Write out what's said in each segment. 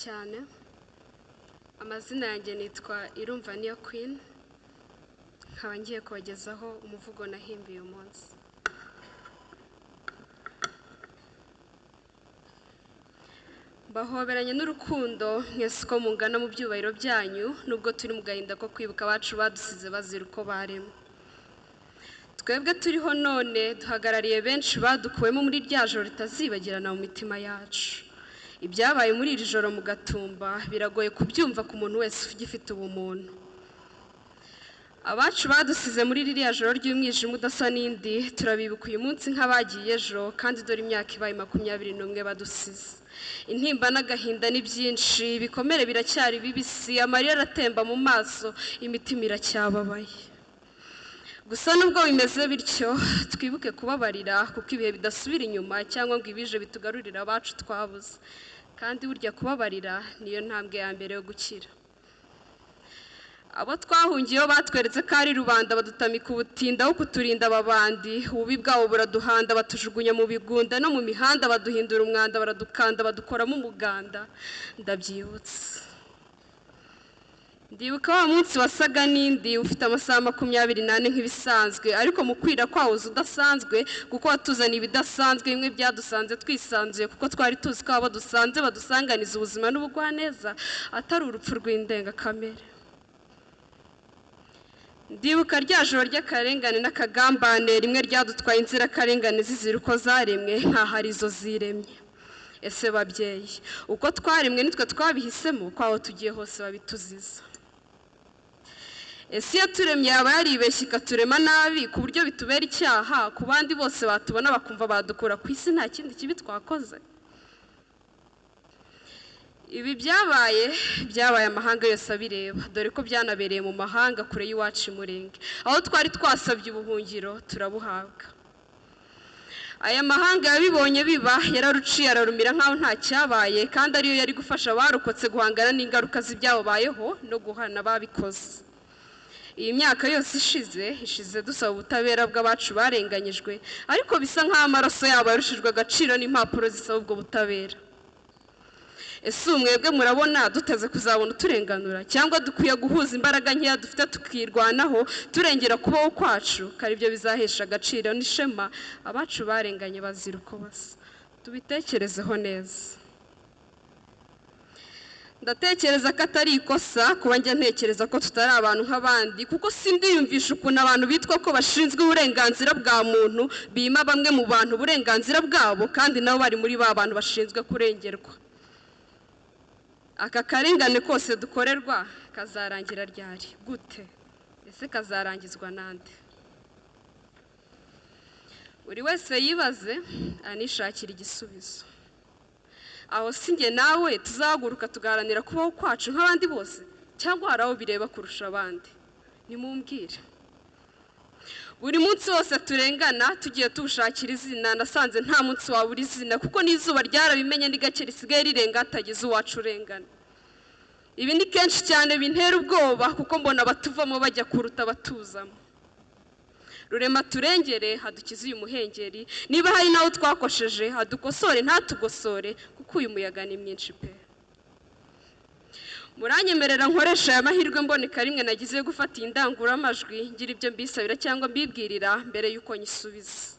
Cyane. Amazina yanjye nitwa Irumva Niyo Queen, nkaba ngiye kubagezaho umuvugo nahimbiye uyu munsi. Bahoberanye n'urukundo mwese uko mungana mu byubahiro byanyu, nubwo turi mu gahinda ko kwibuka abacu badusize bazira uko baremwe. Twebwe turiho none duhagarariye benshi badukuwemo muri rya joro ritazibagirana mu mitima yacu. Ibyabaye muri iri joro mu Gatumba biragoye kubyumva ku muntu wese ugifite ubumuntu. Abacu badusize muri ririya joro ry'umwijima udasa n'indi, turabibuka uyu munsi nk'abagiye ejo, kandi dore imyaka ibaye 21 badusize. Intimba n'agahinda ni byinshi, ibikomere biracyari bibisi, amarira aratemba mu maso, imitima iracyababaye. Gusa nubwo bimeze bityo, twibuke kubabarira kuko ibihe bidasubira inyuma cyangwa ngo ibije bitugarurire abacu twabuze. Kandi burya kubabarira niyo ntambwe ya mbere yo gukira. Abo twahungiyeho batweretse ko ari rubanda, badutamika ubutinda aho kuturinda ababandi, ububi bwabo buraduhanda, batujugunya mu bigunda no mu mihanda, baduhindura umwanda, baradukanda, badukoramo umuganda. Ndabyibutse. Ndibuka wa munsi wasaga n'indi, ufite amasaha 24 nk'ibisanzwe, ariko mu kwira kwawo uza udasanzwe, kuko watuzaniye ibidasanzwe, bimwe byadusanze twisanzuye, kuko twari tuzi ko abo dusanze badusanganiza ubuzima n'ubugwaneza, atari urupfu rw'indengakamere. Ndibuka rya joro ry'akarengane n'akagambane, rimwe ryadutwaye inzirakarengane zizira uko zaremwe, nkaho arizo ziremye. Ese babyeyi, uko twaremwe nitwe twabihisemo, ko aho tugiye hose babituziza? Ese iyo turemye yaba yaribeshye ikaturema nabi ku buryo bitubera icyaha, ku bandi bose batubona bakumva badukura ku isi nta kindi kibi twakoze? Ibi byabaye amahanga yose abireba, dore ko byanabereye mu mahanga kure y'iwacu i Murenge, aho twari twasabye ubuhungiro turabuhabwa. Aya mahanga yabibonye biba, yararuciye ararumira nkaho nta cyabaye, kandi ariyo yari gufasha abarokotse guhangana n'ingaruka z'ibyababayeho no guhana ababikoze. Iyi myaka yose ishize dusaba ubutabera bw'abacu barenganyijwe, ariko bisa nk'aho amaraso yabo yarushijwe agaciro n'impapuro zisaba ubwo butabera. Ese mwebwe murabona duteze kuzabona uturenganura, cyangwa dukwiye guhuza imbaraga nkeya dufite tukirwanaho turengera kubaho kwacu, ko aribyo bizahesha agaciro n'ishema abacu barenganye bazira uko basa? Tubitekerezeho neza. Ndatekereza ko atari ikosa kuba njya ntekereza ko tutari abantu nk'abandi, kuko sindiyumvisha ukuntu abantu bitwa ko bashinzwe uburenganzira bwa muntu bima bamwe mu bantu uburenganzira bwabo, kandi nabo bari muri ba bantu bashinzwe kurengerwa. Aka karengane kose dukorerwa kazarangira ryari? Gute? Ese kazarangizwa nande? Buri wese yibaze anishakira igisubizo. Aho si njye nawe tuzahaguruka tugaharanira kubaho kwacu nk'abandi bose, cyangwa hari abo bireba kurusha abandi? Nimumbwire. Buri munsi wose turengana tugiye tuwushakira izina, nasanze nta munsi wabura izina, kuko n'izuba ryarabimenye ni gake risigaye rirenga hatagize uwacu urengana. Ibi ni kenshi cyane bintera ubwoba, kuko mbona abatuvamo bajya kuruta abatuzamo. Rurema turengere hadukize uyu muhengeri, niba hari nawo twakosheje hadukosore ntatugosore, kuko uyu muyaga ni mwinshi pe. Muranyemerera nkoresha aya mahirwe mboneka rimwe nagize yo gufata iyi ndangururamajwi, ngira ibyo mbisabira cyangwa mbibwirira mbere y'uko nyisubiza.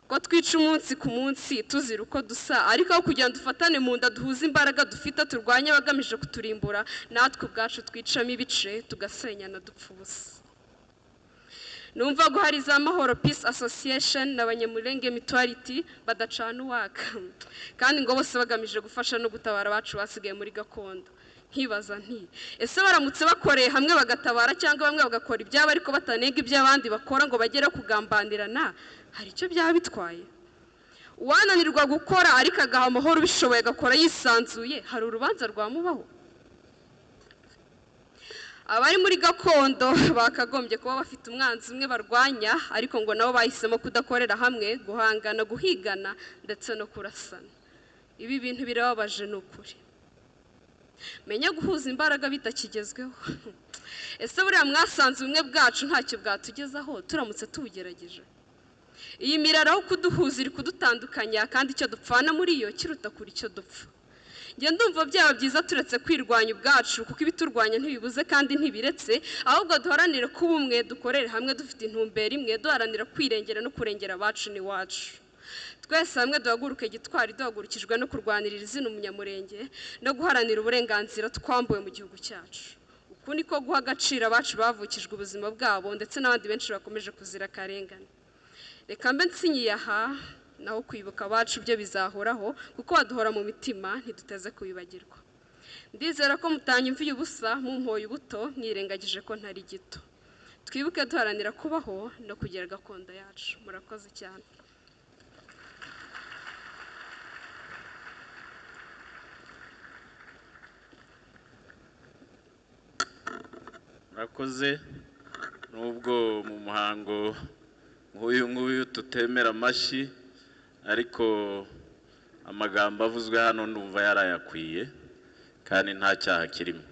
Ko twica umunsi ku munsi tuzira uko dusa, ariko aho kugira ngo dufatane mu nda duhuze imbaraga dufite turwanye abagamije kuturimbura, natwe ubwacu twicamo ibice tugasenyana dupfa ubusa. Numva ko hari za Mahoro Peace Association n'Abanyamulenge Mutuality badacana uwaka, kandi ngo bose bagamije gufasha no gutabara abacu basigaye muri gakondo. Nkibaza nti ese baramutse bakoreye hamwe bagatabara, cyangwa bamwe bagakora ibyabo ariko batanenga iby'abandi bakora ngo bagere kugambanirana, hari icyo byaba bitwaye? Uwananirwa gukora ariko agaha amahoro ubishoboye agakora yisanzuye, hari urubanza rwamubaho? Abari muri gakondo bakagombye kuba bafite umwanzi umwe barwanya, ariko ngo nabo bahisemo kudakorera hamwe, guhangana, guhigana ndetse no kurasana. Ibi bintu birababaje ni ukuri. Menya guhuza imbaraga bitakigezweho. Ese buriya mwasanze ubumwe bwacu ntacyo bwatugezaho turamutse tubugerageje? Iyi mirara aho kuduhuza iri kudutandukanya, kandi icyo dupfana muri yo kiruta kure icyo dupfa. Njye ndumva byaba byiza turetse kwirwanya ubwacu, kuko ibiturwanya ntibibuze kandi ntibiretse, ahubwo duharanire kuba umwe, dukorere hamwe dufite intumbero imwe, duharanira kwirengera no kurengera abacu n'iwacu. Twese hamwe duhaguruke gitwari, duhagurukijwe no kurwanirira izina Umunyamurenge no guharanira uburenganzira twambuwe mu gihugu cyacu. Uku niko guha agaciro abacu bavukijwe ubuzima bwabo, ndetse n'abandi benshi bakomeje kuzira akarengane. Reka mbe nsinyiye aha, naho kwibuka abacu byo bizahoraho, kuko baduhora mu mitima, ntiduteze kubibagirwa. Ndizera ko mutanyumviye ubusa, mumpoye ubuto, mwirengagije ko ntari gito. Twibuke duharanira kubaho no kugira gakondo yacu. Murakoze cyane. Murakoze. Nubwo mu muhango nk'uyu nguyu tutemera amashyi, ariko amagambo avuzwe hano ndumva yarayakwiye kandi nta cyaha kirimo.